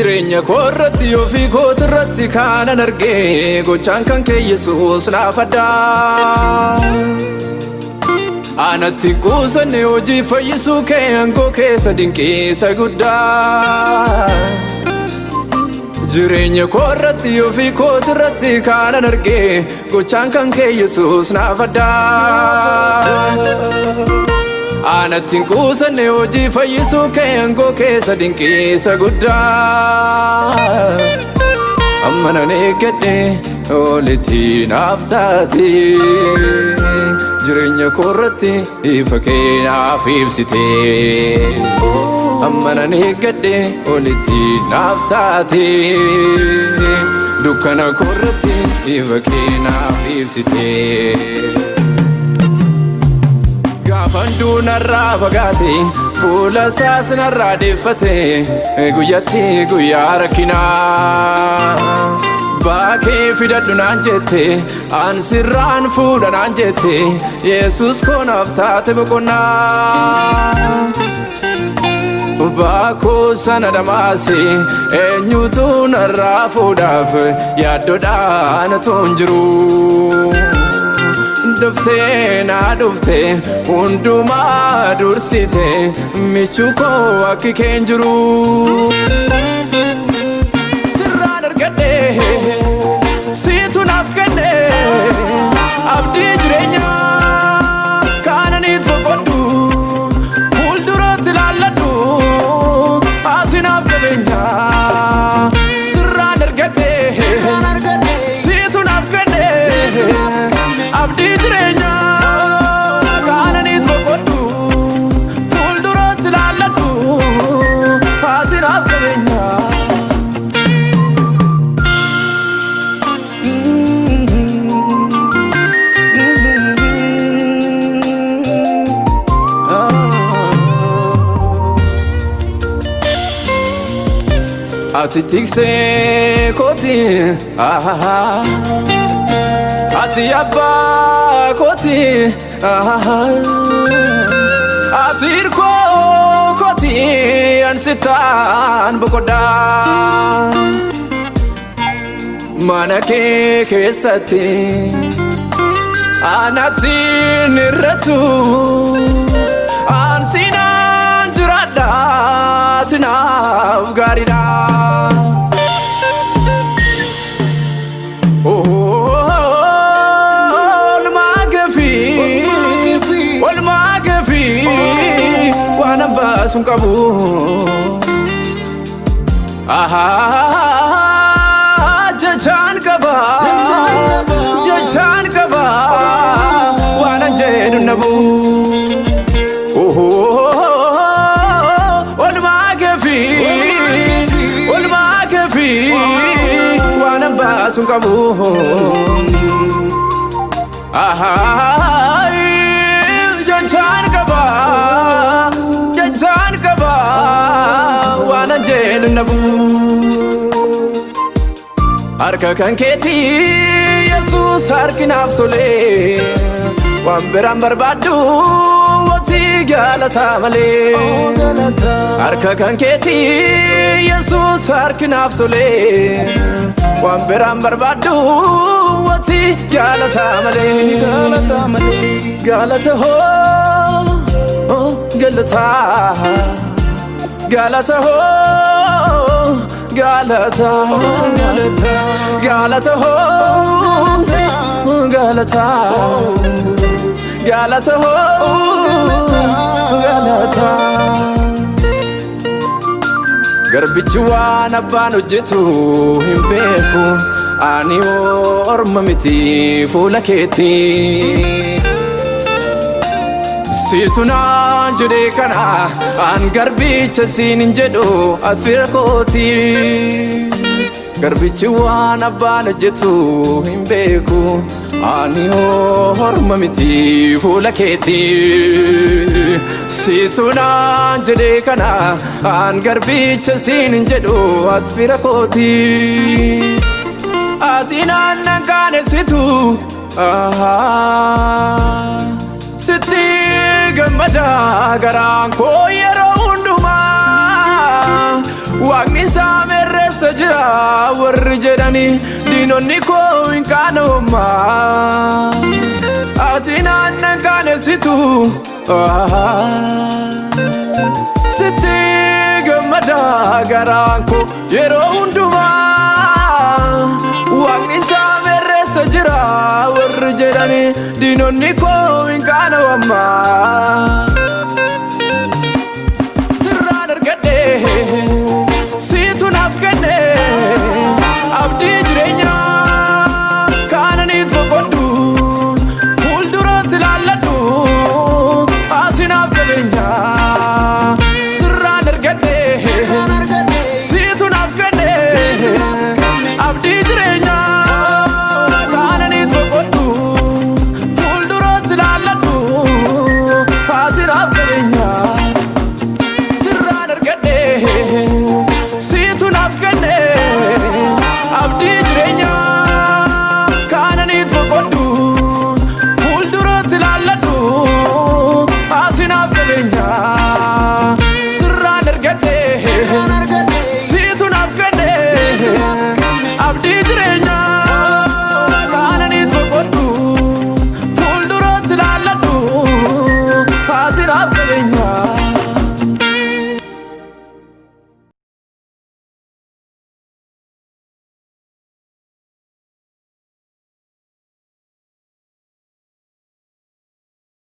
Jireenya koo irratti ofii kooti irratti kaanan argee gochaan kan kee Yesuus naaf addaa. Anatti quusanne hojii fayyisuu kee aangoo keessa dinqiisa guddaa. Jireenya koo irratti ofii kooti irratti kaanan argee gochaan kan kee Yesuus naaf addaa. Anatti quusanne hojii fayyisuu kee aangoo keessa dinqiisa guddaa. Amma nan eeggadhe olitti naaf taate. Jireenya koo irratti ifa kee naaf ibsite. Amma nan eeggadhe olitti naaf taate. Dukkana koo irratti ifa kee naaf ibsite. Gaafan duunarraa fagaate fuula isaas narraa deeffate guyyatti guyyaa rakkinaa. Baakee fidadhu naan jette an sirraan fuudha naan jette Yesuus koo naaf taate boqonnaa. Baakuu sana dhamaase eenyutu narraa fuudhaaf yaaddoodhaan utuu hin jiru. Dhuftee naa dhufte hundumaa dursite michuu koo akki kee hin jiru. Sirraan argadhe siitu naaf kenne abdii jireenyaa kaananiit boqodhu fuulduratti ilaalladhu ati naaf qabeenyaa. Sirraan argadhe siitu naaf kenne abdii jireenyaa kaananiit boqodhu fuulduratti ilaalladhu ati naaf qabeenyaa. Ati tiksee kooti, ati abbaa kooti, ati hirkoo kooti, an sittaan boqodhaa. Mana kee keessatti anatti nirratu an sinaan jiraadha ati naaf gaariidha. Oolmaa gafii oolmaa gafii waan baasuun qabu. Jechaan qaba jechaan qaba waan an jedhu nabu. Oolmaa gafii oolmaa gafii waan baasuun qabu. Jechaan qaba jechaan qaba waan an jedhu nabu. Harka kan keetii Yesuus harki naaf tolee waan biraan barbaaddu watii galataa malee. Harka kan keetii Yesuus harki naaf tolee waan biraan barbaaddu watii galataa malee. Galata hoo galataa galata hoo galata galata hoo galata galata hoo galata. Garbichi waan abbaan hojjetu hin beeku ani orma miti fuula keetti. Siitu naan jedhee kana an garbicha siin hin jedhu as fira kooti. Garbichi waan abbaan hojjetu hin beeku ani orma miti fuula keetti. Siitu naan jedhee kana an garbicha siin hin jedhu as fira kooti. Ati naan nan qaanessitu sitti gammada garaan koo yeroo hundumaa waaqni isaa. warri jedhani, diinonni koo hin qaana'umma. Ati naannan qaanessitu, sitti gammada garaan koo yeroo hundumaa. Waaqni isaa merreessa jira warri jedhani, diinonni koo hin qaana'amma.